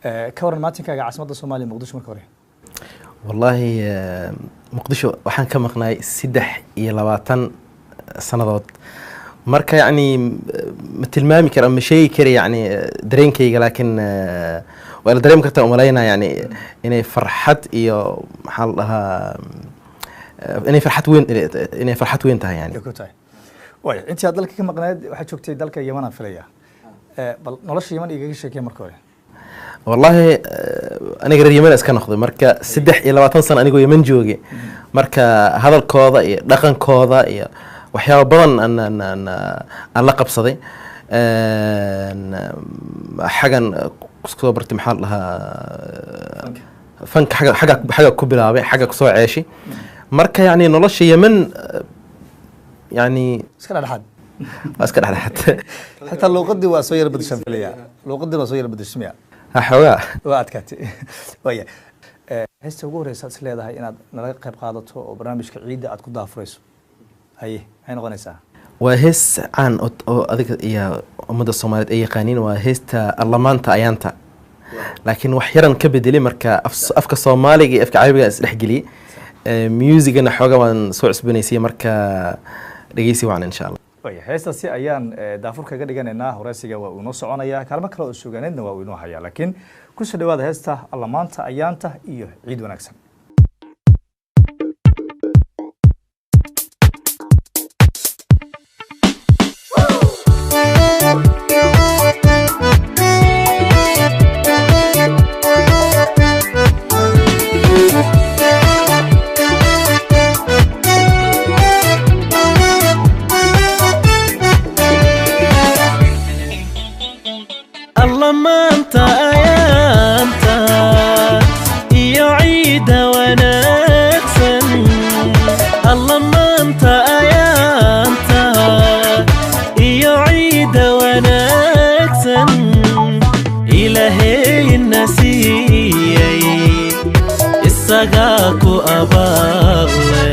Ka waran maatinkaaga caasimadda Soomaaliya, Muqdisho, marka hore? Wallaahi Muqdisho waxaan ka maqnaay 23 sannadood. Marka yacni ma tilmaami kara, ma sheegi kara yacni dareenkayga, laakiin waa la dareemi kartaa umalaynaa yani inay farxad iyo, maxaa la dhahaa, inay farxad weyn, inay farxad weyn tahay yani. Ay ku tahay. Waaya, intii aad dalka ka maqnayd waxaad joogtay dalka Yeman, aan filaya. Bal nolosha Yeman igaga sheekee marka hore. Wallaahi aniga reer Yemen iska noqday. Marka 23 sano anigoo Yemen joogay, marka hadalkooda iyo dhaqankooda iyo waxyaabo badan aan la qabsaday. Xagan kusoo bartay, maxaa la dhahaa, fanka xagga ku bilaabay, xagga kusoo ceeshay. Marka yacni nolosha Yemen yacni iska dhexdhexaad. Waa iska dhexdhexaad. Xitaa luuqadii waa soo yara bedeshaan filaya, luuqadii waa soo yara bedeshamaya. Ha, xoogaa. Waa adkaatay. Waaya, heesta ugu horeysa aad is leedahay inaad nalaga qayb qaadato oo barnaamijka ciidda aad ku daafurayso, haye, maxay noqonaysaa? Waa hees caan oo adiga iyo ummadda Soomaaliyeed ay yaqaaniin. Waa heesta Allamaanta Ayaanta, laakiin wax yaran ka bedelay. Marka afka Soomaaliga iyo afka Carabiga isdhexgeliyey, musigana xooga waan soo cusbanaysay. Marka dhegeysi wacan, insha Allah. Waaya, heestaasi ayaan daafur kaga dhiganaynaa. Horeysiga waa uu inoo soconayaa, kaalmo kale oo sugaaneedna waa uu inoo hayaa, laakiin kusoo dhawaada heesta Allamaanta Ayaanta iyo ciid wanaagsan. Allamaanta ayaanta iyo ciidda wanaagsan, allamaanta ayaanta iyo ciidda wanaagsan, Ilaahayna siiyey, isagaa ku abaale.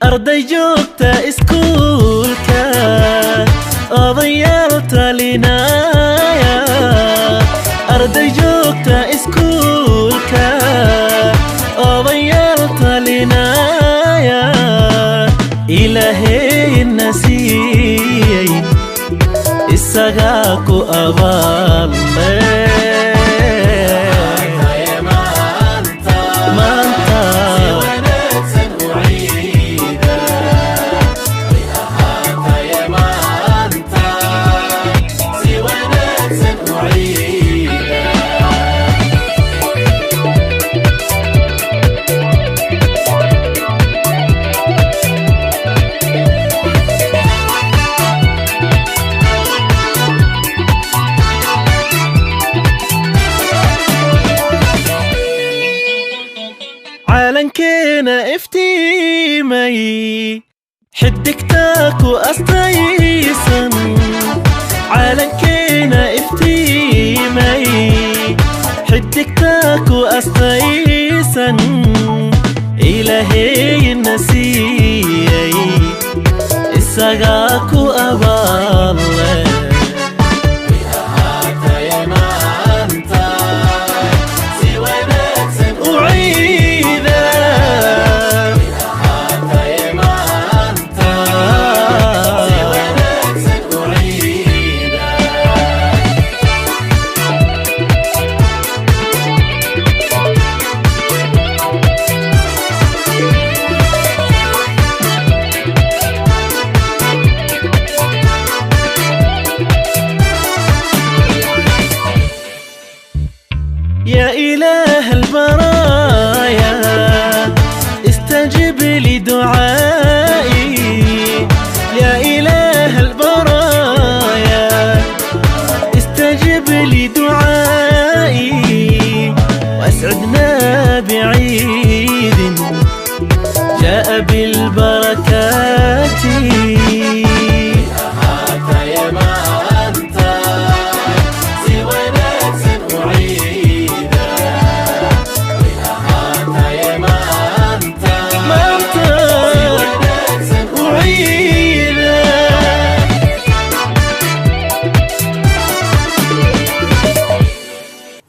Arday joogta iskuulka, odayaal talinaya, arday joogta iskuulka, odayaal talinaya, Ilaahayna siiyey, isagaa ku abaale. Maanta caalankeena iftiimay, xidigtaa ku astaysan, caalankeena iftiimay, xidigtaa ku astaysan, Ilaahayna siiyey, isagaa ku abaale. U ciida. لدعائي وأسعدنا بعيد جاء بالبركات.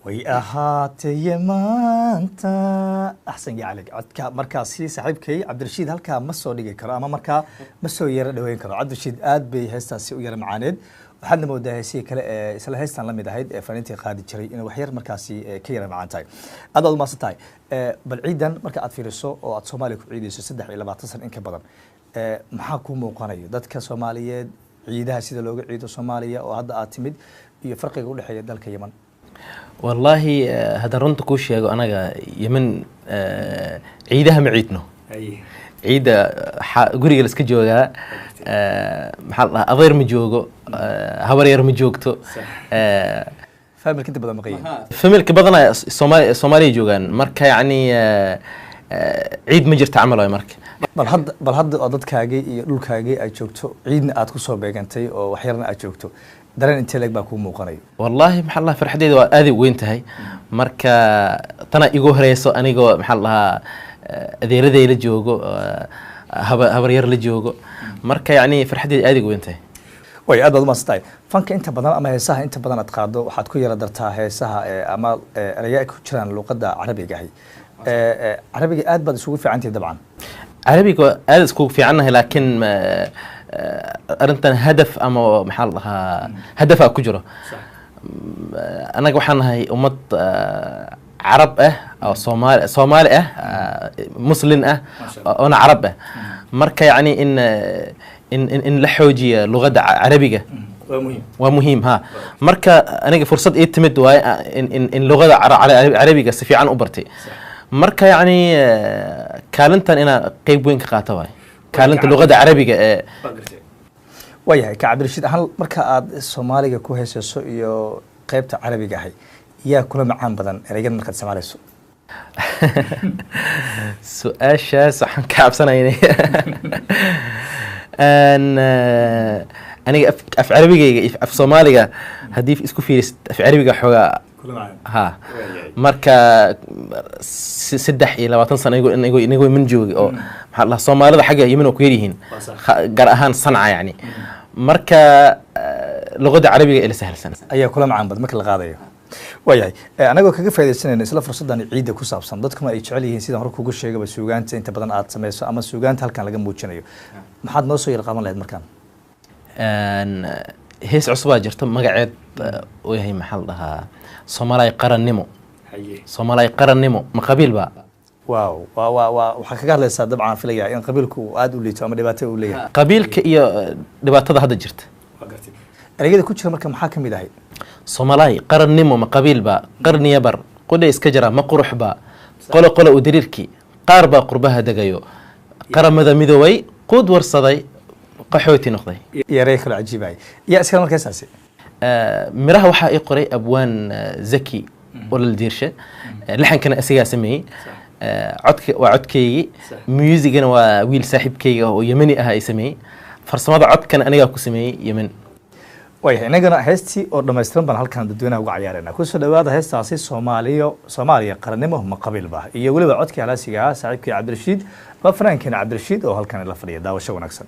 Way ahaateye maanta, axsan ya cali codka markaasi saaxiibkay Cabdirashiid halkaa ma soo dhigi karo ama markaa ma soo yaro dhaweyn karo. Cabdirashiid, aad bay heestaasi u yara macaaneed. Waxaadna moodaa heesihii kale ee isla heestan la mid ahayd ee faniintii qaadi jiray inay waxyar markaasi ka yara macaan tahay. Aad baad umahadsan tahay. Bal ciidan marka aad fiiriso oo aad Soomaaliya ku ciidayso 23 san in ka badan, maxaa kuu muuqanayo dadka Soomaaliyeed, ciidaha sida looga ciido Soomaaliya oo hadda aad timid iyo farqiga udhexeeya dalka Yeman? Wallaahi haddaan runta kuu sheego, anaga Yemen ciidaha ma ciidno. Ciidda guriga la iska joogaa. Maxaa la dhahaa, adeer ma joogo, habar yar ma joogto. Familka inta badan maqan yihiin. Familka badanaa Soomaaliya joogaan. Marka yacni ciid ma jirta camal waay marka. Bal hadda oo dadkaagii iyo dhulkaagii aad joogto, ciidna aad kusoo beegantay oo waxyarna aad joogto, dareen intee leeg baa kuu muuqanayo? Wallaahi maxaa la dhahaa, farxadeyda waa aaday u weyn tahay. Marka tana igu horeyso anigoo maxaa la dhahaa adeeraday la joogo, habaryar la joogo. Marka yacni farxadeyda aaday u weyn tahay. Way aad baad umahadsan tahay. Fanka inta badan ama heesaha inta badan aad qaado waxaad ku yara dartaa heesaha ama eraya ay ku jiraan luqadda Carabiga ahi. Carabiga aad baad isugu fiican tihi dabcan. Carabiga waa aad iskugu fiicannahay, laakiin arrintan hadaf ama maxaa la dhahaa hadafaa ku jiro. Annaga waxaan nahay ummad Carab ah oo Soomaali ah, Muslin ah oona Carab ah. Marka yacni in la xoojiya luqadda Carabiga waa muhiim. Waa muhiim ha. Marka aniga fursad ii timid waaye in luqada Carabiga si fiican u bartay. Marka yacni kaalintan inaa qeyb weyn ka qaata waaye, kaalinta luqadda Carabiga ee Waayahay, ka Cabdirashiid ahaan marka aad Soomaaliga ku heeseyso iyo qeybta Carabiga ahi, yaa kula macaan badan ereygan markaad isticmaalayso? Su-aashaas waxaan ka cabsanaya aniga af Carabigayga iyo af Soomaaliga haddii isku fiirisid, af Carabiga xoogaa ha. Marka 23 sano inagoo Yemen joogay oo maxaa la dhahaa, Soomaalida xagga Yemen oo ku yar yihiin, gaar ahaan Sanca yacni. Marka luqadda Carabiga ila sahlsan. Ayaa kula macaan badan marka la qaadayo. Waayahay, anagoo kaga faaidaysanayno isla fursaddan ciidda ku saabsan, dadkuna ay jecel yihiin sidaan hore kugu sheegaba suugaanta inta badan aad sameyso ama suugaanta halkan laga muujinayo, maxaad noo soo yar qaban lahayd markaan? Hees cusubaa jirta, magaceed uu yahay maxaa la dhahaa, Soomaaliya qarannimo. Soomaaliya qarannimo ma qabiil ba? Wow, waa waxaa kaga hadlaysaa dabcan filaya in qabiilku uu aada u liito ama dhibaato uu leeyahay. Qabiilka iyo dhibaatada hadda jirta. Ereyada ku jira marka maxaa ka mid ahay? Soomaaliya qarannimo ma qabiil ba? Qarniya bar qudha iska jira ma qurux ba? Qolo qolo u diriirkii qaar baa qurbaha degayo, Qaramada Midoobay quud warsaday, qaxooti noqday. Iyo erey kaloo cajiibaya. Yaa iskale marka heestaasi? Miraha waxaa ii qoray abwaan Zaki Olol Diirshe. Laxankana isagaa sameeyey. Codka waa codkaygii, musigana waa wiil saaxiibkayga oo Yemeni ah ay sameeyey. Farsamada codkana anigaa ku sameeyey Yemen. Waayahay, innagana heestii oo dhammaystiran baan halkan dadweynaha uga cayaarayna. Kusoo dhawaada heestaasi Soomaaliyo, Soomaaliya qarannimo ma qabiilba, iyo weliba codkii halaasiga ahaa saaxiibkii Cabdirashiid waa fanaankeena Cabdirashiid oo halkan ila fadhiya. Daawasho wanaagsan.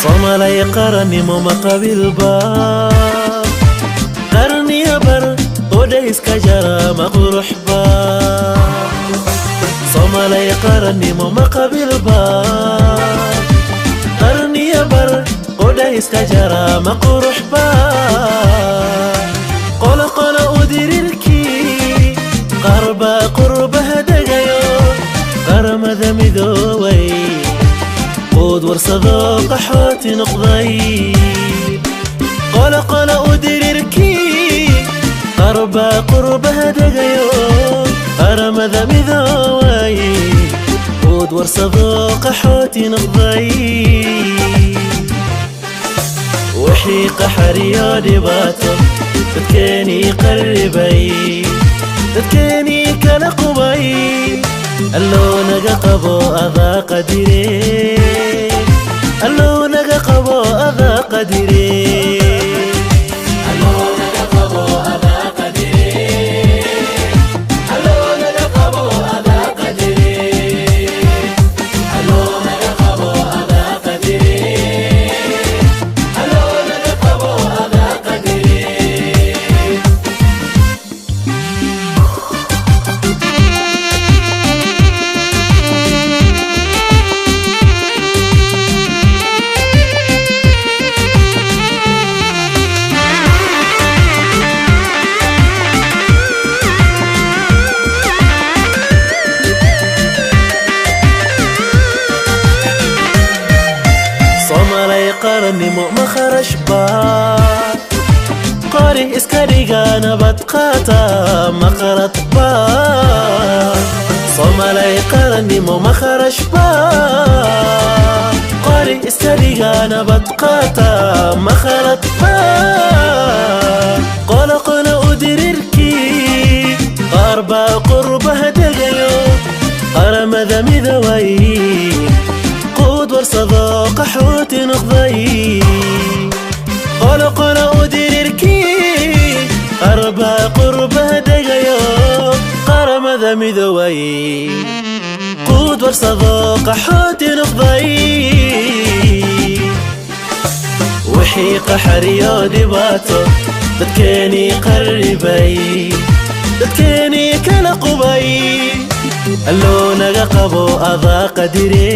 Soomaaliya qarannimo ma qabiilba? Qarniya bar qodha iska jara ma quruxba? Soomaaliya qarannimo ma qabiilba? Qarniya bar qodha iska jara ma quruxba? Qolo qolo u dirirkii qaar Qaar baa qurbaha degayo, Qaramada Midoobay quud warsado, qaxooti noqday. Qolo qolo u dirirkii, qaar baa qurbaha degayo, Qaramada Midoobay quud warsado, qaxooti noqday. Wixii qaxariyo dhibaato dadkeenii qarribay, dadkeenii kala qubay, Allow naga qabo, adaa qadire. Allow naga qabo, adaa qadire. Allow naga qabo, adaa qadire. Allow naga qabo, adaa qadire. Allow naga qabo, adaa qadire. Allow naga qabo, adaa qadire. Soomalay qarannimo ma kharash baa? Qori iska dhiga, nabad qaata, ma qalad baa? Soomalay qarannimo ma kharash baa? Qori iska dhiga, nabad qaata, ma khalad baa? Qolo qolo u dirirkii, qaar baa qurbaha degayo, Qaramada Midoobay quud warsado, qaxooti noqday. Qolo qolo u dirirkii, qaar baa qurbaha degayo, Qaramada Midoobay quud warsado, qaxooti noqday. Wixii qaxariyo dhibaato dadkeenii qarribay, dadkeenii kala qubay, Allow naga qabo, adaa qadire.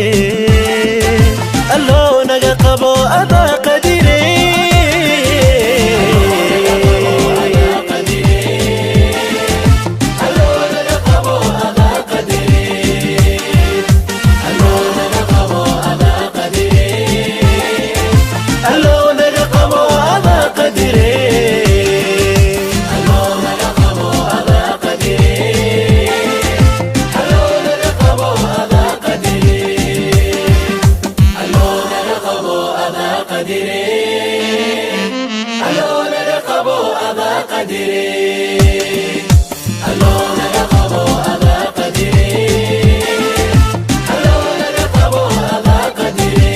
Allow naga qabo, adaa qadire. Allow naga qabo, adaa qadire. Allow naga qabo, adaa qadire. Allow naga qabo, adaa qadire. Allow naga qabo, adaa qadire. Allow naga qabo, adaa qadire. Allow naga qabo, adaa qadire. Allow naga qabo, adaa qadire. Allow naga qabo, adaa qadire. Allow naga qabo, adaa qadire.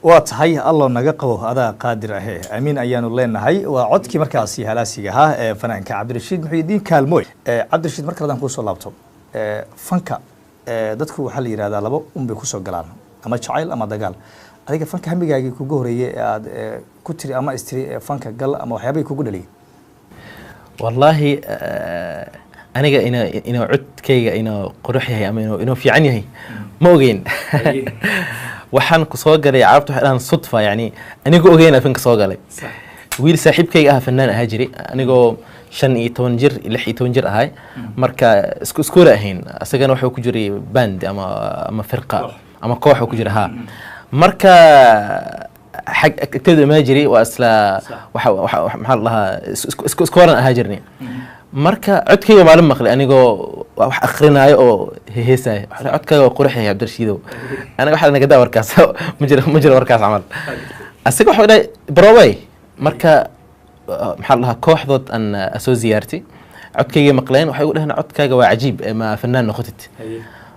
Waa tahay. Allo naga qabo, adaa qaadir ahe, amiin ayaanu leenahay. Waa codkii markaasi halaasiga ahaa ee fanaanka Cabdirashiid Muxyidiin Kaalmooy. Cabdirashiid, mar kale kusoo laabto fanka, dadku waxaa la yidhahdaa laba un bay kusoo galaan, ama jacayl ama dagaal. Adiga fanka hamigaagii kugu horeeyey ee aad ku tiri ama istiri fanka gal ama waxyaabahii kugu dhaliyay? Wallaahi aniga inuu codkayga inuu qurux yahay ama inuu fiican yahay ma ogeyn. Waxaan ku soo galay, carabta waxay dhahaan sudfa, yani anigu ogeyn fanka soo galay. Wiil saaxiibkayga ah fanaan ahaa jiray anigoo 15 jir, 16 jir ahay. Marka isku iskuula ahayn, isagana wuxuu ku jiray band ama firqa ama koox uu ku jira ha. Marka xag agteedu imaa jiray, waa isla waxa maxaa la dhahaa, isku iskoolan ahaa jirnay. Marka codkayga maalin maqlay anigoo wax akrinaayo oo heesaayo. Waxaa dhahay, "Codkaaga waa qurux yahay, Cabdirashiidow." Aniga waxaa naga daa warkaas, ma jiro warkaas camal. Asiga wuxuu dhahay barobay. Marka maxaa la dhahaa, kooxdood aan soo ziyaartay, codkayga maqleen, waxay ugu dhaheen, "Codkaaga waa cajiib, ma fanaan noqotid?"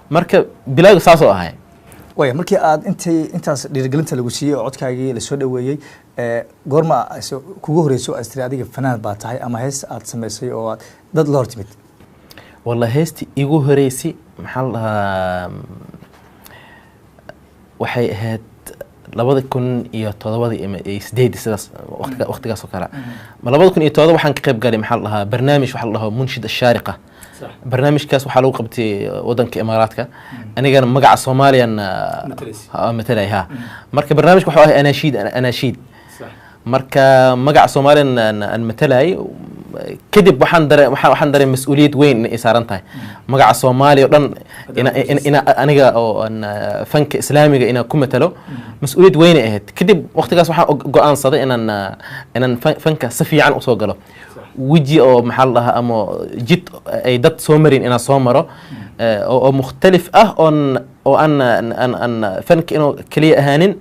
Marka bilowga saasoo ahay. Waaya, markii aad intay intaas dhiirigelinta lagu siiyey oo codkaagii lasoo dhaweeyey, goorma kugu horeyso aad tiri adiga fanaan baa tahay ama hees aad samaysay oo aad dad la hor timid? Walla heestii igu horeysay, maxaa la dhahaa, waxay ahayd 2007-dii ama iyo 8-dii, sidaas waqtigaas oo kale. Ma 2007 waxaan ka qayb galay, maxaa la dhahaa, barnaamij waxaa la dhahaa Munshid Ashaariqa. Barnaamijkaas waxaa lagu qabtay wadanka Imaaraadka, anigana magaca Soomaaliyan matalay ha. Marka barnaamijka wuxuu ahay anaashiid anaashiid. Marka magaca Soomaaliyan aan matalay. Kadib waxaan dareemay mas-uuliyad weyn inay saaran tahay magaca Soomaaliya oo dhan, ina aniga oo aan fanka islaamiga inaan ku matalo, mas-uuliyad weyn ay ahayd. Kadib waqtigaas waxaan go'aansaday inaan fanka si fiican usoo galo, weji oo maxaa la dhahaa ama jid ay dad soo marin inaan soo maro, oo mukhtalif ah, oon oo aan aan aan fanka inuu keliya ahaanin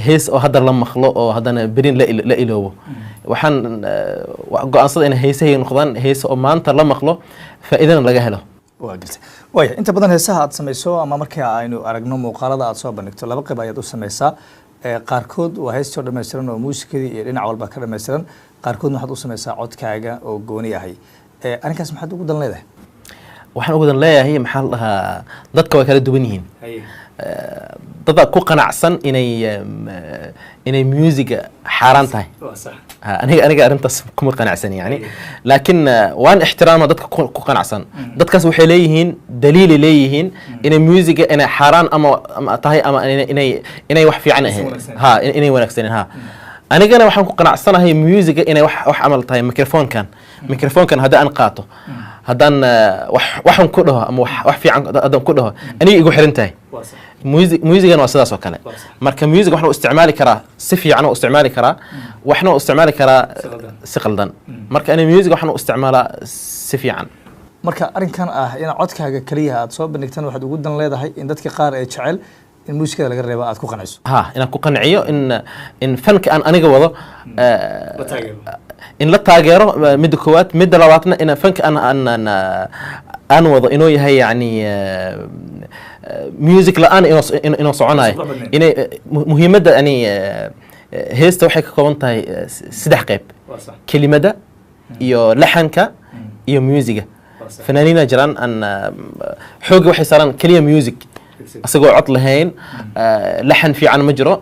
hees oo hadda la maqlo oo haddana berin la iloobo. Waxaan go'aansaday inay heesahay noqdaan heese oo maanta la maqlo, faa'iidana laga helo. Waa gartay. Waaya, inta badan heesaha aad samayso ama marka aynu aragno muuqaalada aad soo bandhigto, laba qayb ayaad u samaysaa. Qaarkood waa heestoo dhammaystiran oo muusikadii iyo dhinac walba ka dhammaystiran, qaarkoodna waxaad u samaysaa codkaaga oo gooni ahay. Arrinkaas maxaad ugu dan leedahay? Waxaan ugu dan leeyahay, maxaa la dhahaa, dadka way kala duwan yihiin. Dadaa ku qanacsan inay musiga xaaraan tahay. Aniga arrintaas kuma qanacsan yani, laakiin waan ixtiraama dadka ku qanacsan. Dadkaas waxay leeyihiin daliilay leeyihiin inay musiga inay xaaraan ama tahay ama inay wax fiican ahayn, ha, inay wanaagsanin. Ha, anigana waxaan ku qanacsanahay musiga inay wax camal tahay microphonekan haddii aan qaato, haddaan waxan ku dhaho ama wax fiican haddaan ku dhaho, aniga igu xiran tahay. Musigan waa sidaas oo kale. Marka music waxna u isticmaali karaa si fiican u isticmaali karaa, waxna u isticmaali karaa si qaldan. Marka ani music waxaan u isticmaalaa si fiican. Marka arrinkan ah in codkaaga keliya aad soo bandhigtan, waxaad ugu dan leedahay in dadka qaar ee jecel in muusikada laga reebo aad ku qanciso. Ha, inaan ku qanciyo in fanka aan aniga wado in la taageero, midda koowaad. Midda labaadna, in fanka aan wado inuu yahay yani music la-aan inuu soconayo. Inay muhiimadda yani heesta waxay ka kooban tahay saddex qayb: kelimada iyo laxanka iyo musiga. Fanaaniina jiraan aan xoogga waxay saaraan keliya music asagoo cod lahayn, laxan fiican ma jiro,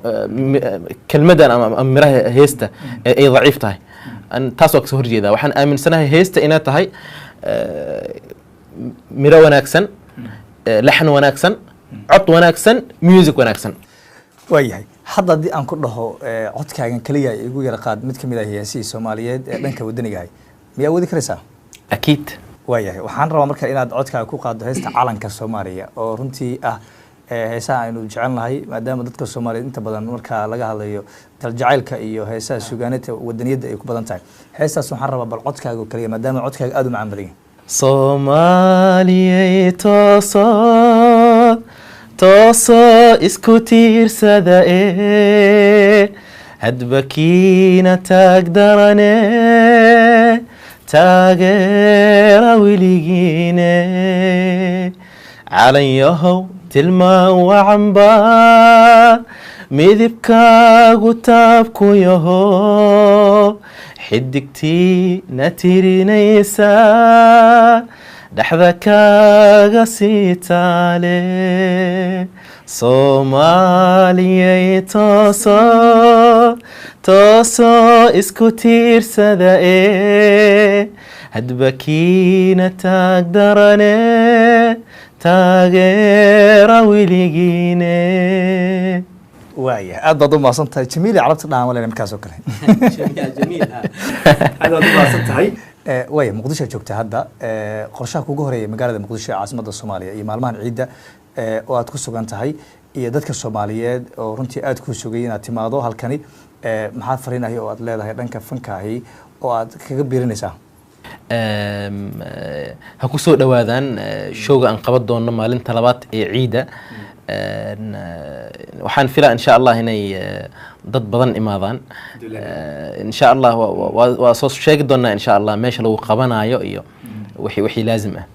kelmadan ama miraha heesta ay daciif tahay. Taas waa kasoo horjeedaa. Waxaan aaminsanahay heesta inay tahay miro wanaagsan, laxan wanaagsan, cod wanaagsan, music wanaagsan. Waayahay, hadda haddii aan ku dhaho codkaagan keliya igu yara qaad mid ka mid ah heesihii Soomaaliyeed ee dhanka wadanigahay, miyaa awoodi karaysaa? Akiid. Waayahay, waxaan rabaa marka inaad codkaaga ku qaaddo heesta Calanka Soomaaliya, oo runtii ah heesaha aynu jecelnahay, maadaama dadka Soomaaliyeed inta badan marka laga hadlayo daljacaylka iyo heesaha sugaanada wadaniyadda ay ku badan tahay heestaas. Waxaan rabaa bal codkaaga oo kaliya, maadaama codkaaga aada u macaan badan yahay. Soomaaliyay, tooso, toosoo, isku tiirsada ee hadba kiina taag darane, taageera weligiine. Calanyahow tilmaan wacanba midibkaagu taabku yaho, xidigtii na tirinaysa dhexda kaaga sii taale. Soomaaliyay, tooso, toosoo, isku tiirsada ee hadba kiina taag darane, taageera weligiine. Waayahay, aad baad u mahadsan tahay. Jamiili carabta dhahan walena markaas oo kale, aad baad u mahadsan tahay. Waaya, Muqdisho aad joogtaa hadda. Qorshaha kugu horeeya magaalada Muqdisho ee caasimadda Soomaaliya iyo maalmahan ciidda oo aad ku sugan tahay iyo dadka Soomaaliyeed oo runtii aad kuu sugay inaad timaado halkani, maxaad fariinahay oo aad leedahay dhanka fankaahi oo aad kaga biirinaysaa? Ha ku soo dhowaadaan showga aan qaban doono maalinta labaad ee ciida. Waxaan filaa insha Allah inay dad badan imaadaan insha Allah. Waa soo sheegi doonaa insha Allah meesha lagu qabanayo iyo wixii laazim ah.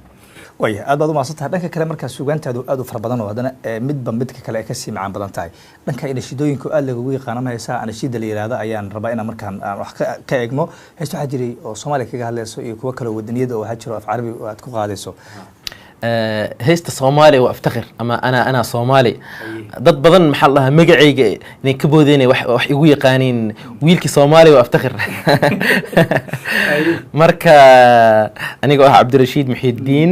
Waaya, aad baad u mahadsan tahay. Dhanka kale, markaa suugaantaadu aad u fara badan oo haddana midba midka kale ay kasii macaan badan tahay, dhanka anashiidooyinka oo aad lagagu yaqaano ama heesaha anashiida la yihahdo ayaan rabaa inaan markaan aan wax ka eegno. Hees waxaa jiray oo Soomaaliya kaga hadlayso iyo kuwo kale oo wadaniyada oo waxaa jiro af Carabi oo aad ku qaadayso. Heesta Soomaali waa aftakhir ama ana Soomaali. Dad badan maxaa la dhahaa magacayga inay ka boodeen, wax igu yaqaaniin wiilkii Soomaali waa aftakhir. Marka anigoo ah Cabdirashiid Muxiidiin,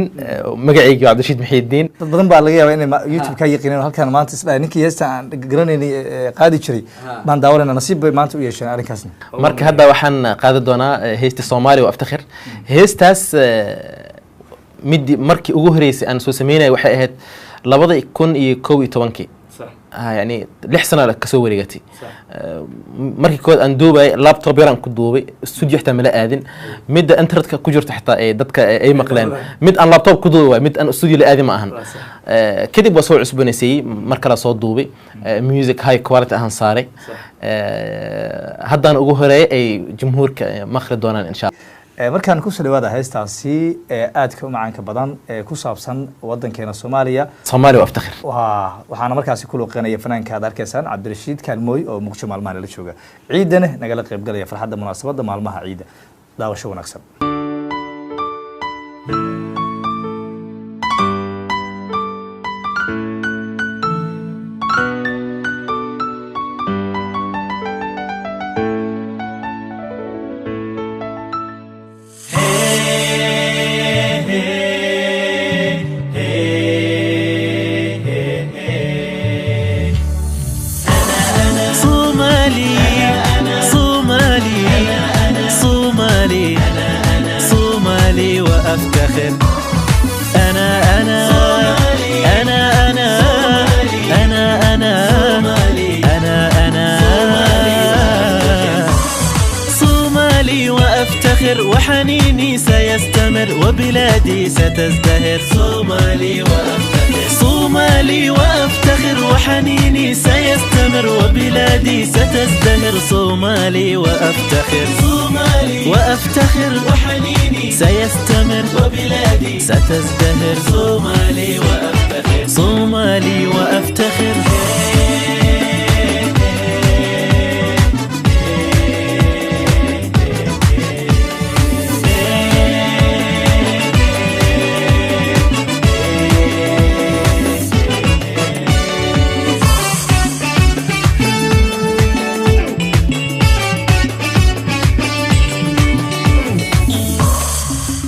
magacayga waa Cabdirashiid Muxiidiin. Dad badan baa laga yaabaa inay YouTube kaa yaqiineen oo halkan maanta isdhahay ninkii heesta aan garanaynay qaadi jiray baan daawanayna. Nasiib bay maanta u yeesheen arrinkaasna. Marka hadda waxaan qaadi doonaa heesta Soomaali waa aftakhir. Heestaas midii markii ugu horeysay aan soo sameynaya waxay ahayd 2011-kii, yani 6 sano kasoo wareegatay. Markii kood aan duubay laptop yaraan ku duubay, studio xitaa mala aadin. Midda internetka ku jirta xitaa ee dadka ay maqleen mid aan laptop ku duubay waay, mid aan studio la aadin ma ahan. Kadib waa soo cusboonaysiiyey, mar kale soo duubay, music high quality ahaan saaray. Haddaan ugu horeeyay ay jumhuurka maqli doonaan insha Allah. Markaan kusoo dhawaada heestaasi ee aadka u macaanka badan ee ku saabsan wadankeena Soomaaliya. Soomaali waa aftakhir. Waxaana markaasi ku luuqeynaya fanaanka aad arkaysaan, Cabdirashiid Kaalmooy, oo Muqdisho maalmaha nala jooga, ciidana nagala qaybgalaya farxadda munaasabadda maalmaha ciidda. Daawasho wanaagsan. صومالي صومالي صومالي صومالي وأفتخر، أنا أنا أنا أنا أنا أنا أنا أنا صومالي وأفتخر، وحنيني سيستمر وبلادي ستزدهر. صومالي وأفتخر، صومالي وأفتخر، وحنيني سيستمر وبلادي ستزدهر. صومالي وأفتخر، صومالي وأفتخر، وحنيني سيستمر وبلادي ستزدهر. صومالي وأفتخر، صومالي وأفتخر.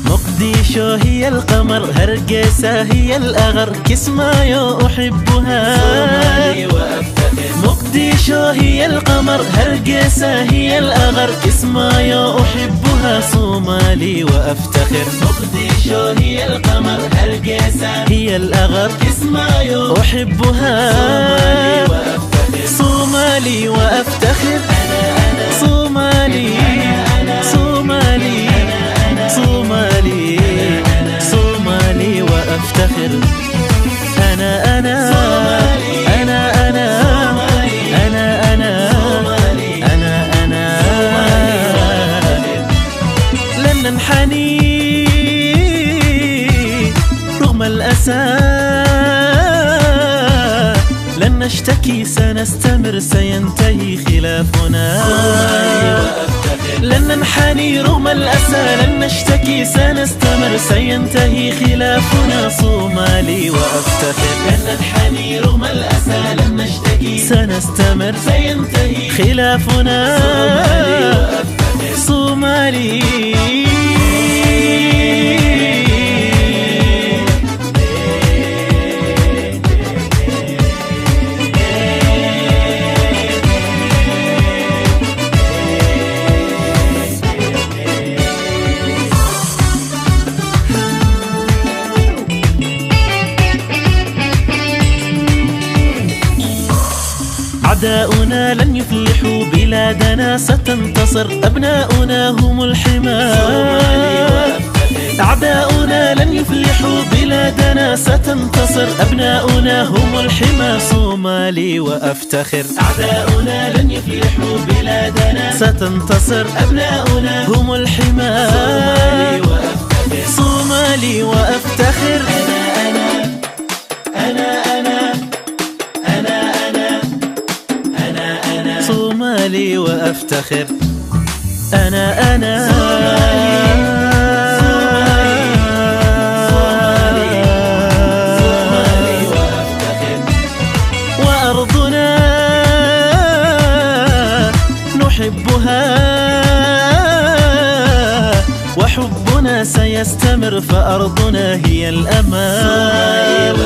مقديشو هي القمر، هرقيسة هي الأغر، كسمايو أحبها. مقديشو هي القمر، هرقيسة هي الأغر، كسمايو أحبها. صومالي وأفتخر. مقديشو هي القمر، هرقيسة هي الأغر، كسمايو أحبها. صومالي وأفتخر، صومالي صومالي صومالي صومالي وأفتخر، أنا أنا أنا أنا أنا أنا أنا أنا. لن ننحني رغم الأسى، لن نشتكي، سنستمر، سينتهي خلافنا. لن ننحني رغم الأسى، لن نشتكي، سنستمر، سينتهي خلافنا. صومالي وأفتخر. لن ننحني رغم الأسى، لن نشتكي، سنستمر، سينتهي خلافنا. صومالي. أعداؤنا لن يفلحوا، بلادنا ستنتصر، أبناؤنا هم الحماة. أعداؤنا لن يفلحوا، بلادنا ستنتصر، أبناؤنا هم الحمى. صومالي وأفتخر. أعداؤنا لن يفلحوا، بلادنا ستنتصر، أبناؤنا هم الحمى. صومالي وأفتخر. أنا أنا أنا أنا أنا أنا أنا صومالي وأفتخر، أنا أنا. وحبنا سيستمر فأرضنا هي الأمال.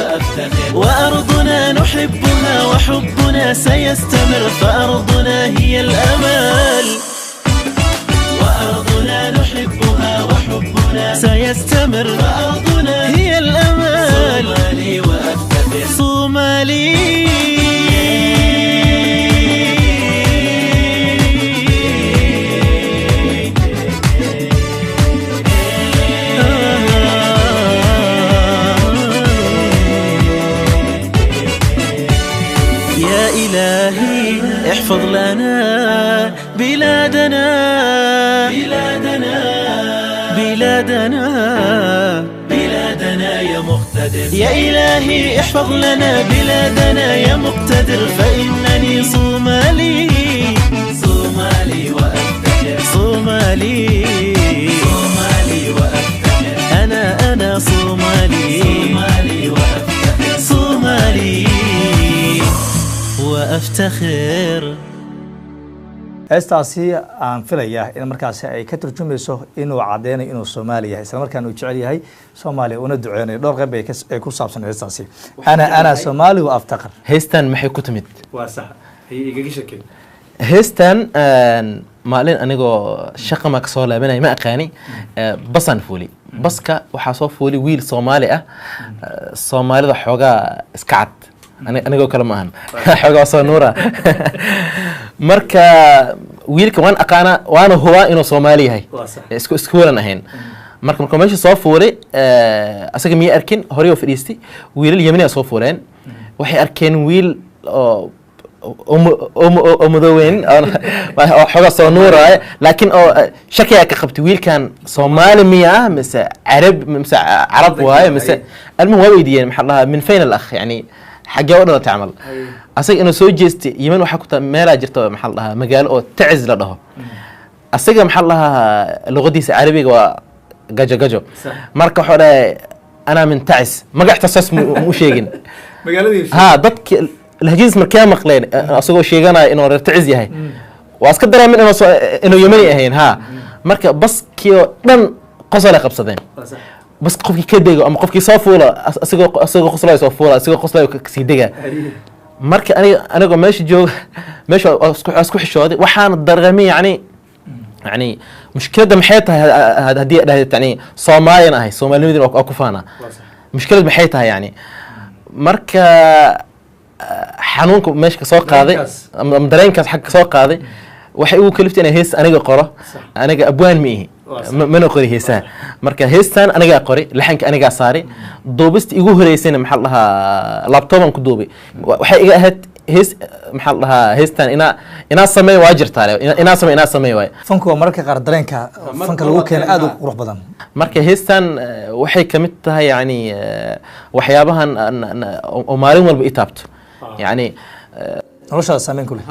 وأرضنا نحبها وحبنا سيستمر فأرضنا هي الأمال. وأرضنا نحبها وحبنا سيستمر فأرضنا هي الأمال. صومالي وأفتخر، صومالي. يا إلهي احفظ لنا بلادنا، بلادنا، بلادنا، بلادنا يا مقتدر. يا إلهي احفظ لنا بلادنا يا مقتدر، فإنني صومالي، صومالي وأفتخر، صومالي، صومالي وأفتخر، أنا صومالي، صومالي وأفتخر، صومالي وأفتخر. Heestaasi aan filayaa in markaasi ay ka turjumayso inuu cadeynayo inuu Soomaali yahay, isla markaana uu jecel yahay Soomaaliya una duceynayo. Dhowr qayb ay ku saabsan heestaasi, أنا صومالي وأفتخر. Heestan maxay ku timid? Waa sax, igaga shakey. Heestan maalin anigoo shaqa ma kasoo laabanay, ma aqaani, basaan fuuli. Baska waxaa soo fuuli wiil Soomaali ah. Soomaalida xoogaa iska cad, anigoo kale ma ahan, xoogaa soo nuura. Marka wiilka waan aqaanaa, waana hubaa inuu Soomaali yahay. Waa sax. Isku iskuulan ahayn. Marka markuu meesha soo fuulay, asaga miyay arkin, horey oo fadhiistay. Wiilal Yemeni soo fuuleen, waxay arkeen wiil oo madooweyn oo xoogaa soo nuuraayo, laakiin oo shakiyaa ka qabtay, wiilkan Soomaali miya ah mise Carab, mise Carab waaye mise? المهم waa weydiiyeen, maxaa la dhahaa, من فين الأخ, yani xaggee u dhalatay camal. Asaga inuu soo jeestay, Yemen waxaa ku taa meelaa jirta, maxaa la dhahaa, magaalo oo Taciz la dhaho. Asaga, maxaa la dhahaa, luqadiisa Carabiga waa gajo gajo. Marka wuxuu dhahay أنا من تعز, magac tasaas mu sheegin. Magaaladii. Ha, dadki lahjadiis markee maqleen asagoo sheeganaya inuu reer Taciz yahay, waa iska dareemen inuu Yemeni ahayn. Ha, marka baskii oo dhan qosolay qabsadeen. Bas qofkii ka dego ama qofkii soo fuula, asagoo qoslayo soo fuula, asagoo qoslayo kasii dega. Marka aniga anigoo meesha jooga, meesha waa isku xishooday, waxaana dareemay yani mushkiladda maxay tahay haddii dhahdid yani Soomaaliyan ahay, Soomaalinimadina waa ku faanaa, mushkilad maxay tahay? Yani marka xanuunka meesha kasoo qaaday Dareenkaas. ama dareenkaas xagga kasoo qaaday waxay igu kaliftay inay hees aniga qoro. Aniga abwaan ma ihi, mana qori heesaha. Marka heestan anigaa qori, laxanka anigaa saari, duubista igu horeysayna, maxaa la dhahaa, laptop-an ku duubay. Waxay iga ahayd hees, maxaa la dhahaa, heestan inaa sameey waa jirtaa le, inaa sameey waay. Fanku waa mararka qaar dareenka fanka lagu keena aad u qurux badan. Marka heestan waxay ka mid tahay yani waxyaabahan oo maalin walba i taabto yani. Noloshaada saameyn ku leh.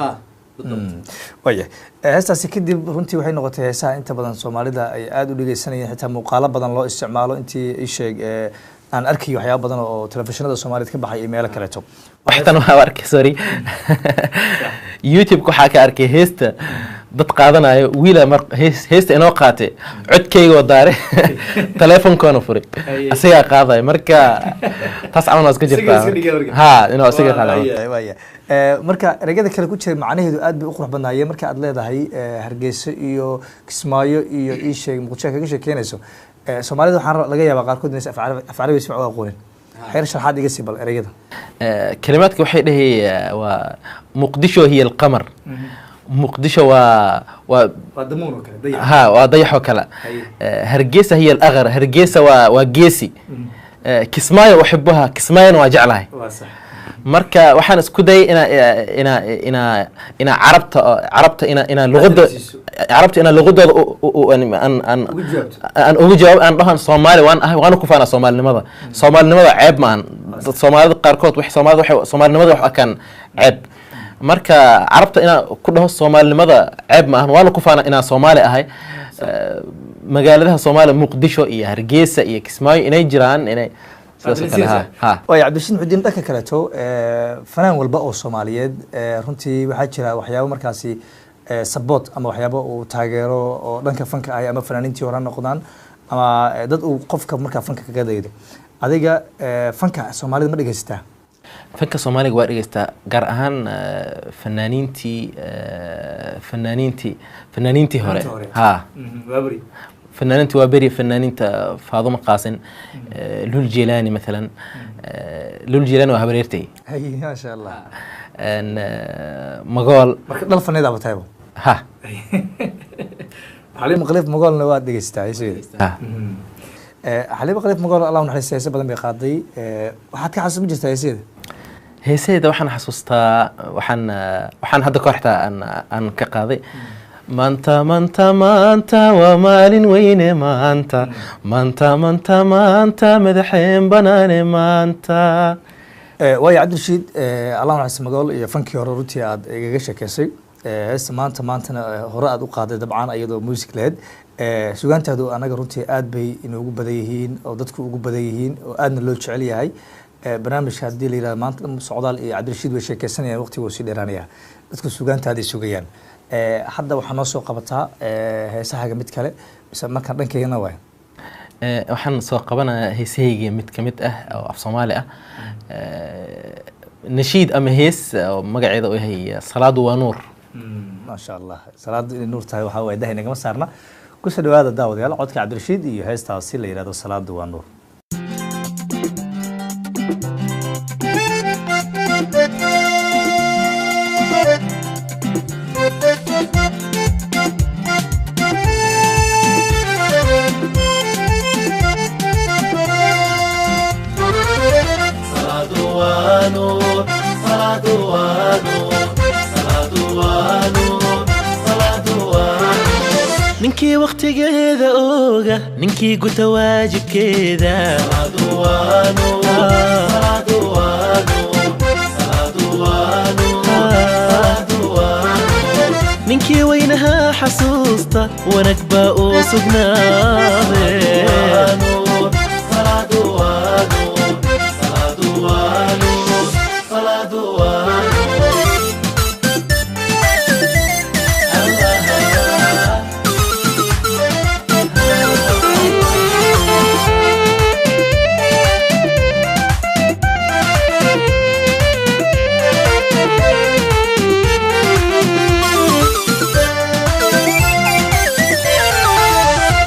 Waaya, heestaasi kadib runtii waxay noqotay heesaha inta badan Soomaalida ay aada u dhegeysanayeen, xitaa muuqaalo badan loo isticmaalo. Intii isheeg aan arkayo waxyaaba badan oo telefishinada Soomaaliyeed ka baxay iyo meelo kaleeto. Waxtan waxaa arkay, sorry, YouTube waxaa ka arkay heesta dad qaadanayo, wiila mar heesta inoo qaatay, codkayga oo daare, teleefonkoona furay, asagaa qaadaya. Marka taas camal waa iska jirtaa, ha, inuu asaga qaadayo. Waaya, marka ereyada kale ku jiray macnaheedu aad bay u qurux badnaayeen. Marka aad leedahay Hargeysa iyo Kismaayo iyo isheeg Muqdisho kaga sheekeynayso, Soomaalida waxaa laga yaabaa qaarkood inaysan af Carabi si fiican u aqoonin. Xeer sharxaad iga sii bal ereyada. Kalimaadka waxay dhahay waa مقدشو هي القمر, muqdisho waa Waa damuun oo kale, dayax. Ha, waa dayax oo kale. Hargeysa هي الأغر, Hargeysa waa geesi. Kismaayo أحبها, Kismaayona waa jeclahay. Waa sax. Marka waxaan isku dayay ina carabta ina luqada carabta ina luqadooda aan Ugu jawaabto. Aan ugu jawaab, aan dhahan Soomaali waan ahay, waana ku faanaa Soomaalinimada. Soomaalinimada ceeb ma ahan. Dad Soomaalida qaarkood wax Soomaalida waxay Soomaalinimada wax arkaan ceeb. Marka carabta inaan ku dhaho Soomaalinimada ceeb ma ahan, waana ku faanaa inaan Soomaali ahay. Magaaladaha Soomaaliya, Muqdisho iyo Hargeysa iyo Kismaayo, inay jiraan, inay sidaas oo kale, ha ha. Waaya, Cabdirashiid Muxudiin, dhanka kaleeto, fanaan walba oo Soomaaliyeed, runtii waxaa jira waxyaabo markaasi support ama waxyaabo uu taageero oo dhanka fanka ah, ama fanaaniintii hore ha noqdaan ama dad uu qofka markaa fanka kaga daydo. Adiga fanka Soomaalida ma dhegeysataa? Fanka Soomaaliga waa dhegeystaa, gaar ahaan fanaaniintii fanaaniintii hore. Fanaaniintii hore. Ha, fanaaniinta waa beri, fanaaniinta Faadumo Qaasin, Lul Jilaani mathalan. Lul Jilaani waa habareertay. Hay, maasha Allah. Magool. Marka dhal faneedaaba tahayba. Ha. Xaliimo Khaliif Magoolna waad dhegeysataa heesaheeda? Ha. Xaliimo Khaliif Magool, Allah u naxariista, heese badan bay qaaday. Waxaad ka xasuus ma jirtaa heesaheeda? Heesaheeda waxaan xasuustaa, waxaan hadda kahor xitaa aan ka qaaday "Maanta maanta maanta waa maalin weyne, maanta maanta maanta maanta madaxeen banaane maanta." Waayo Cabdirashiid, Allah u naxariista Magool iyo fankii hore runtii aad igaga sheekeysay. Heesta "Maanta Maantana" hore aad u qaaday, dabcan iyadoo music lahayd. Sugaantaadu anaga runtii aad bay inoogu badan yihiin oo dadku ugu badan yihiin oo aadna loo jecel yahay. Barnaamijka haddii la yidhahdo maanta dhan Socdaal iyo Cabdirashiid way sheekeysanayaan, waqtiga wuu sii dheeraanaya, dadku sugaantaaday sugayaan. Hadda waxaa noo soo qabataa heesahaaga mid kale mise markaan dhankaygana waay? Waxaan soo qabanayaa heesahayga mid ka mid ah oo af Soomaali ah, nashiid ama hees oo magaceeda uu yahay "Salaadu waa Nuur". Maasha Allah, salaadu inay nuur tahay waxaa waye dahi nagama saarna. Kusoo dhawaada daawadayaal codka Cabdirashiid iyo heestaasi la yidhahdo "Salaadu waa Nuur". Ninkii wakhtigeeda oga, ninkii guta waajibkeeda. Ninkii weynahaa xasuusta, wanag baa uu sugnaade.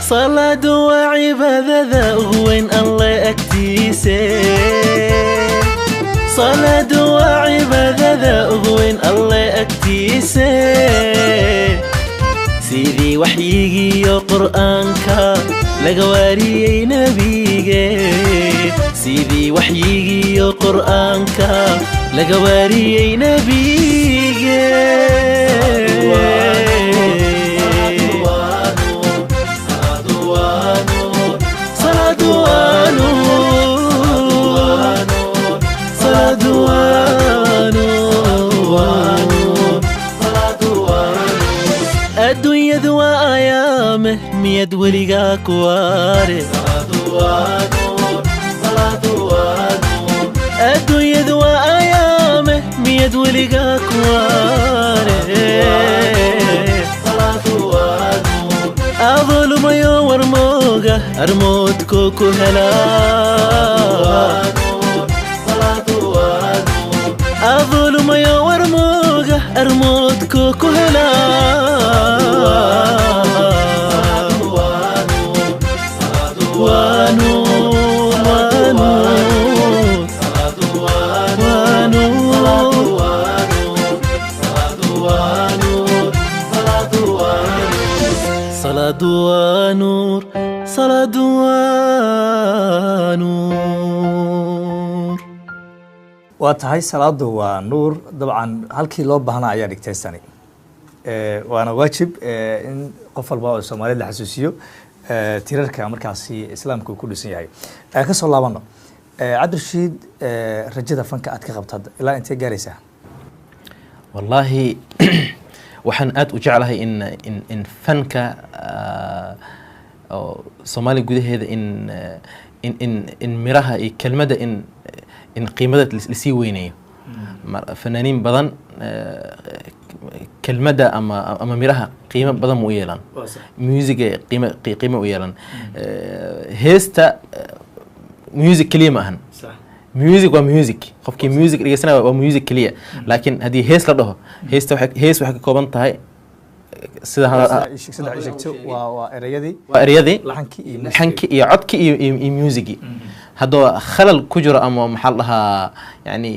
Salaadu waa cibaadada ugu weyn Alle agtiise. Salaadu waa cibaadada ugu weyn Alle agtiise, sidii waxyigiiyo Qur'aanka laga waariyey nebige, sidii waxyigiiyo Qur'aanka laga waariyey nebige. Salaadu waa nuur, salaadu waa nuur. Adduunyadu waa ayaame, miyad weligaa ku waare? Adduunyadu waa ayaame, miyad weligaa ku waare? Adolumayo warmooga, armoodko ku helaa. Adolumayo warmooga, armoodko ku helaa. Waa nuur, waa nuur, waa nuur. Salaadu waa nuur, salaadu waa nuur. Waa tahay, "Salaadu waa Nuur", dabcan halkii loo baahnaa ayaa dhigtay sani. Waana waajib in qof walba oo Soomaalida la xasuusiyo tirarka markaasi Islaamka uu ku dhisan yahay. Ka soo laabano Cabdirashiid, rajada fanka aad ka qabto hadda ilaa intee gaaraysaa? Wallaahi waxaan aad u jeclahay in fanka oo Soomaaliya gudaheeda in miraha iyo kelmadda in qiimada lasii weynayo. Fanaaniin badan Kelmadda ama miraha qiimo badan ma u yeelan, musiga qiimo u yeelan. Heesta music keliya ma ahan. Music waa music, qofkii music dhegeysanaya waa music keliya, laakiin haddii hees la dhaho, heesta waxay hees waxay ka kooban tahay sida saddex ii sheegto, waa ereyadii, waa ereyadii, laxankii iyo laxankii iyo codkii iyo musicgii. Hadduu khalal ku jiro ama maxaa la dhahaa, yani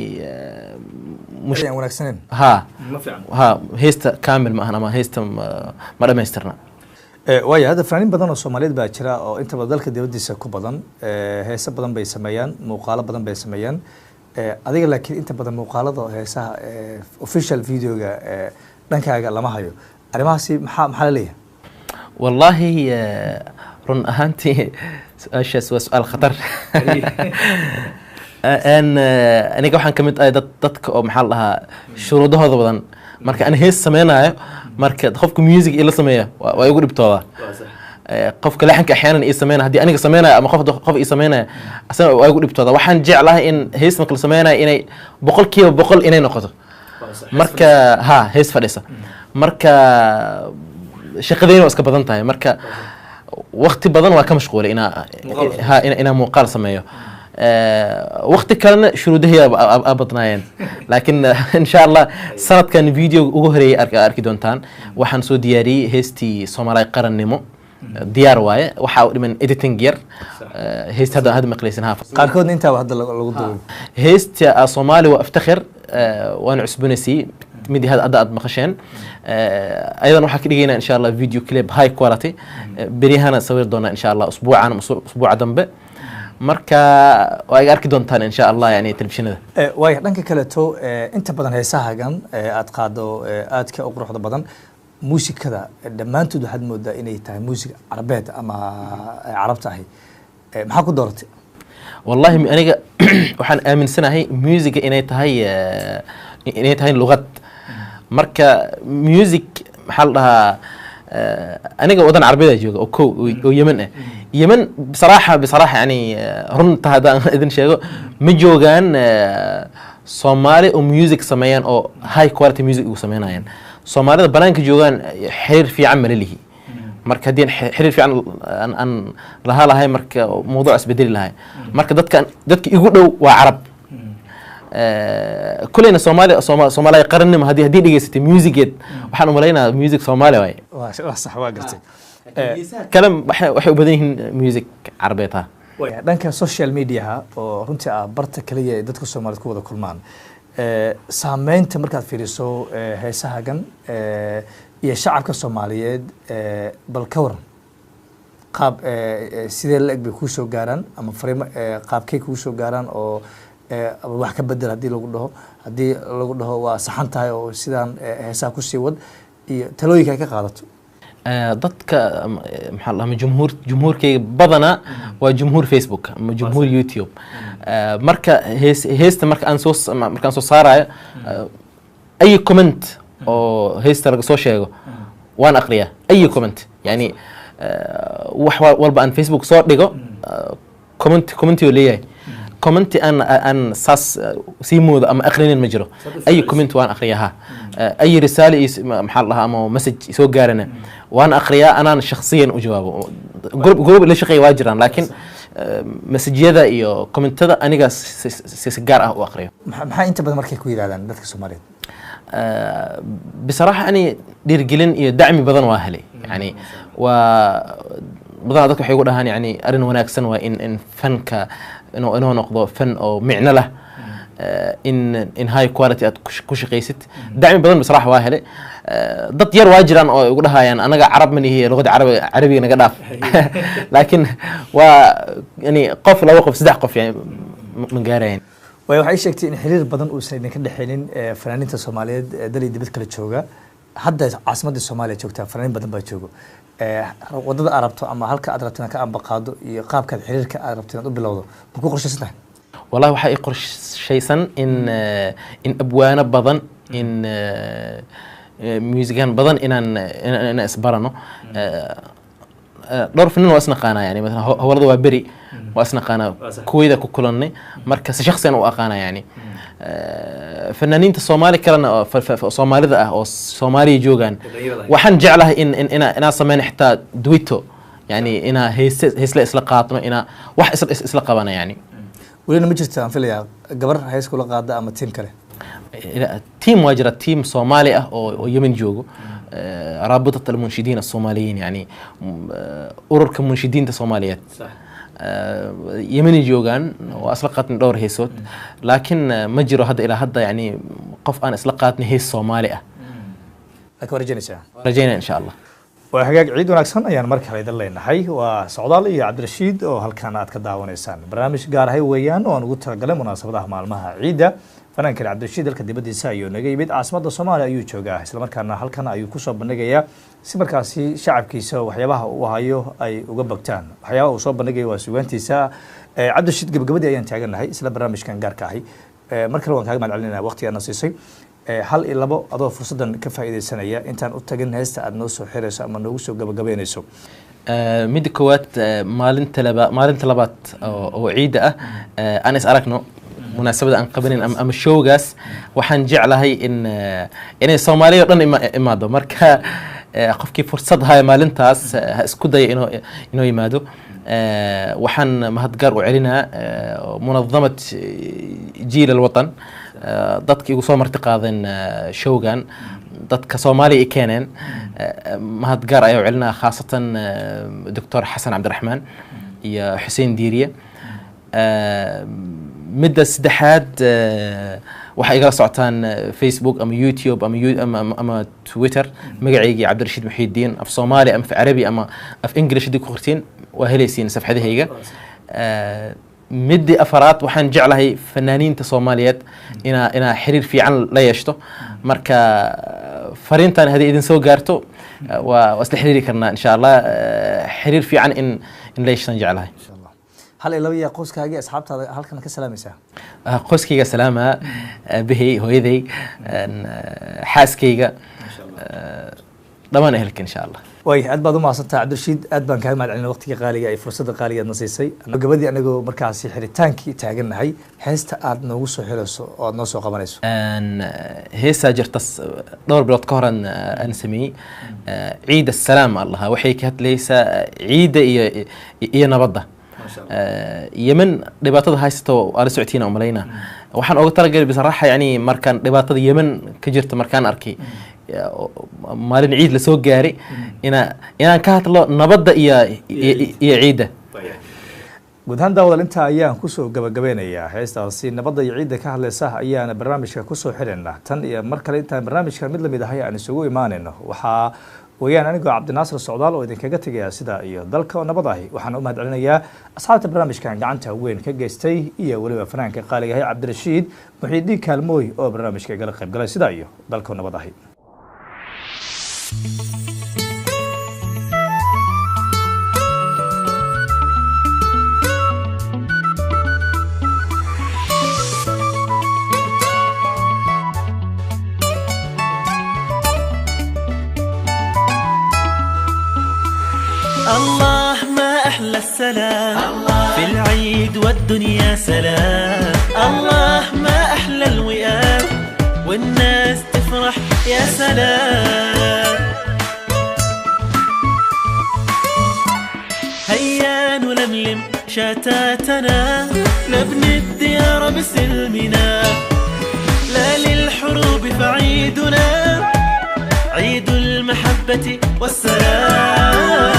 aan wanaagsaneyn, ha ma fiican. Ha, heesta kaamil ma ahan ama heesta ma dhamaystirna. Waaya, hadda fanaaniin badan oo Soomaaliyeed baa jira oo inta badan dalka dibadiisa ku badan. Heese badan bay sameeyaan, muuqaalo badan bay sameeyaan. Adiga laakiin inta badan muuqaalada heesaha, official videoga dhankaaga lama hayo. Arrimahaasi maxaa la leeyahay? Wallaahi run ahaantii su-aashaas waa su-aal khatar. Aniga waxaan ka mid ahay dadka oo maxaa la dhahaa shuruudahooda badan. Marka ani hees sameynayo, marka qofka music ila sameeya waa igu dhibtooda. Qofka laxanka axyaanan ii sameynaya, haddii aniga sameynaya ama qof ii sameynaya, asana waa igu dhibtooda. Waxaan jeclahay in hees marka la sameynayo inay 100% inay noqoto, marka ha hees fadhisa. Marka shaqadeyna waa iska badan tahay, marka waqti badan waa ka mashquulay inaa ha inaa muuqaal sameeyo. Waqti kalena shuruudahii aa badnaayeen, laakiin insha Allah sanadkan video ugu horeeyay arki doontaan. Waxaan soo diyaariyey heestii Soomaaliya qarannimo, diyaar waaye, waxaa u dhiman editing yar. Heesta hadda maqlaysan ha Qaarkoodna intaa hadda lagu duubay. Heesta Soomaali waa aftakhir waana cusbonaysay midii hadda aad maqasheen. Ayadan waxaa ka dhigaynaa insha Allah video clip high quality. Beryahana sawir doonaa insha Allah, usbuucan ama usbuuca dambe. Marka waa iga arki doontaan insha Allah, yani telefishinada. Waaya, dhanka kaleeto inta badan heesahagan aad qaado aadka u quruxda badan, muusikada dhammaantood waxaad moodaa inay tahay muusik carabeed ama carabta ahi. Maxaa ku dooratay? Wallahi aniga waxaan aaminsanahay musica inay tahay luqad. Marka music maxaa la dhahaa, aniga wadan carabeed jooga oo ko oo Yemen ah. Yemen bisaraaxa yani runta haddaan idin sheego, ma joogaan Soomaali oo music sameeyaan oo high quality music ugu sameynayaan. Soomaalida banaanka joogaan xiriir fiican ma lelihi. Marka haddii aan xiriir fiican aan lahaa lahay, marka mawduuc isbedeli lahay. Marka dadka igu dhow waa carab. Kulleyna Soomaali Soomaaliya qarannimo haddii dhegeysatay musigeed, waxaan umalaynaa music Soomaali waaye. Waa sax, waa gartay. Kale waxay u badan yihiin music carabeed ha. Waaya, dhanka social mediaha oo runtii ah barta kaliya ay dadka Soomaaliyeed ku wada kulmaan, saameynta markaad fiiriso heesahagan iyo shacabka Soomaaliyeed, bal ka waran qaab sidee la eg bay kuu soo gaaraan ama fariimo qaabkay kuu soo gaaraan oo ama wax ka bedel haddii lagu dhaho, haddii lagu dhaho waa saxan tahay oo sidaan heesaha kusii wad iyo talooyinka ay ka qaadato? Dadka maxaa la dhahaa, jumhuurkayga badanaa waa jumhuur Facebook ama jumhuur YouTube. Marka heesta markaan soo saarayo, ay comment oo heesta laga soo sheego waan aqriyaa. Ay comment, yani wax walba aan Facebook soo dhigo, comment oo leeyahay, commenti aan saas sii moodo ama aqrinin ma jiro. Ay comment waan aqriyaa ha. Ay risaale iyo maxaa la dhahaa ama message soo gaarana waan aqriyaa, anaan shakhsiyan u jawaabo. Group la shaqeeya waa jiraan, laakiin messajyada iyo commentada aniga si gaar ah u aqriyo. Maxaa inta badan markay ku yidhahdaan dadka Soomaaliyeed? بصراحة أني dhiirigelin iyo dacmi badan waa helay. Yani waa badanaa dadka waxay ugu dhahaan, yani arrin wanaagsan waa in fanka inuu noqdo fan oo micno leh, in high quality aad ku shaqaysid. Dacmi badan بصراحة waa helay. Dad yar waa jiraan oo igu dhahayaan anaga carab ma nihi, luqada carabiga naga dhaaf, laakiin waa yani qof, laba qof, saddex qof, yani ma gaarayan. Waayo, waxay sheegtay in xiriir badan uusan idinka dhexaynin fanaaniinta Soomaaliyeed ee dal iyo dibad kala jooga. Hadda caasimadda Soomaaliya joogtaa, fanaaniin badan baa joogo. Wadada aad rabto ama halka aad rabto inaad ka ambaqaado iyo qaabkaad xiriirka aad rabto inaad u bilowdo ma ku qorshaysan tahay? Wallahi waxaa ii qorshaysan in abwaano badan, in musigan badan inaan isbarano. Dhowr fanin waa isnaqaanaa, yani masalan hawlada waa beri waa isnaqaanaa, kuweyda ku kulannay, marka si shakhsiyan u aqaana yani. Fanaaniinta Soomaali kalena oo Soomaalida ah oo Soomaaliya joogaan, waxaan jeclahay in inaa sameyno xitaa duito, yani inaa heese heesle isla qaadno, inaa wax isla qabana yani. Welina ma jirta, aan filayaa, gabar hees kula qaada ama tiim kale? Team waa jira, team Soomaali ah oo Yemen joogo, raabitat almunshidiin asoomaaliyiin, yani ururka munshidiinta Soomaaliyeed Yemeni joogaan, waa isla qaadnay dhowr heesood, laakiin ma jiro hadda ilaa hadda yani qof aan isla qaadnay hees Soomaali ah. Laakiin waa rajaynaysaa? Rajaynaya insha Allah. Waa hagaag, ciid wanaagsan ayaan mar kale idin leenahay. Waa Socdaal iyo Cabdirashiid oo halkan aad ka daawanaysaan barnaamij gaar ahay weeyaan oo aan ugu talagalay munaasabadaha maalmaha ciidda. Fanaankan Cabdirashiid dalka dibaddiisa ayuu naga yimid, caasimadda Soomaaliya ayuu joogaa, islamarkaana halkan ayuu kusoo bandhigayaa si markaasi shacabkiisa waxyaabaha uu hayo ay uga bogtaan. Waxyaabaha uu soo bandhigayo waa sugaantiisa. Cabdirashiid, gabagabadii ayaan taagannahay isla barnaamijkan gaarka ahi. Mar kale waan kaaga mahad celinaya waqtiga aadna siisay. Hal iyo labo adoo fursaddan ka faa'iidaysanaya intaan u tagin heesta aad noo soo xirayso ama noogu soo gabagabeynayso. Midda koowaad, maalinta labaad oo ciidda ah, aan is aragno munaasabada aan qabanin ama showgaas. Waxaan jeclahay in inay Soomaaliya oo dhan imaado. Marka qofkii fursad haya maalintaas, ha isku daya inuu yimaado. Waxaan mahadgaar u celinaa munadamat Jiil Alwatan, dadka igu soo marti qaadeen showgan, dadka Soomaaliya i keeneen, mahadgaar ayaa u celinaa, khaasatan Doctor Xasan Cabdiraxmaan iyo Xuseen Diiriye. Midda saddexaad, waxay igala socotaan Facebook ama YouTube ama Twitter, magacaygii Cabdirashiid Muxiidiin, af Soomaali ama af Carabi ama af English haddii ku qortiin waa helaysiin safxadahayga. Midii afaraad, waxaan jeclahay fanaaniinta Soomaaliyeed inaa xiriir fiican la yeeshto. Marka fariintan haddii idin soo gaarto, waa isla xiriiri karnaa insha Allah. Xiriir fiican in la yeeshtaan jeclahay. Insha Allah. Hal iyo laba, yaa qoyskaagii asxaabtaada halkan ka salaamaysaa? Qoyskayga salaama, aabahey, hooyaday, xaaskayga, dhammaan ehelka insha Allah. Waay, aad baad u mahadsantahay Cabdirashiid, aad baan kaaga mahad celinay waqtiga qaaliga iyo fursadda qaaliga aad na siisay. Gabadii anagoo markaasi xidhitaankii taagannahay, heesta aad noogu soo xirayso oo aad noo soo qabanayso? Heesaa jirta dhowr bilood ka hor aan sameeyey, Ciid Assalaam allaha, waxay ka hadlaysaa ciidda iyo nabadda. Yemen dhibaatada haysato waa la socotiin umalayna. Waxaan oga talagalay bisaraaxa, yani markaan dhibaatada Yemen ka jirta markaan arkay, maalin ciid lasoo gaaray, inaan ka hadlo nabadda iyo ciidda. Guud ahaan daawadal, intaa ayaan kusoo gabagabeynayaa heestaasi nabadda iyo ciidda ka hadlaysa ayaana barnaamijka kusoo xidhaynaa. Tan iyo mar kale intaan barnaamijka mid lamid ahay aan isugu imaanayno, waxaa weeyaan anigoo Cabdinaasir Socdaal oo idinkaga tegayaa sidaa iyo dalka oo nabad ahi. Waxaan u mahad celinayaa asxaabta barnaamijkan gacanta weyn ka geystay iyo weliba fanaanka qaaligahay Cabdirashiid Muxiidiin Kaalmooy oo barnaamijka igala qayb galay. Sidaa iyo dalka oo nabad ahi. الله ما أحلى السلام في العيد والدنيا سلام، الله ما أحلى الوئام والناس تفرح يا سلام. هيا نلملم شتاتنا، نبني الديار بسلمنا، لا للحروب فعيدنا عيد المحبة والسلام.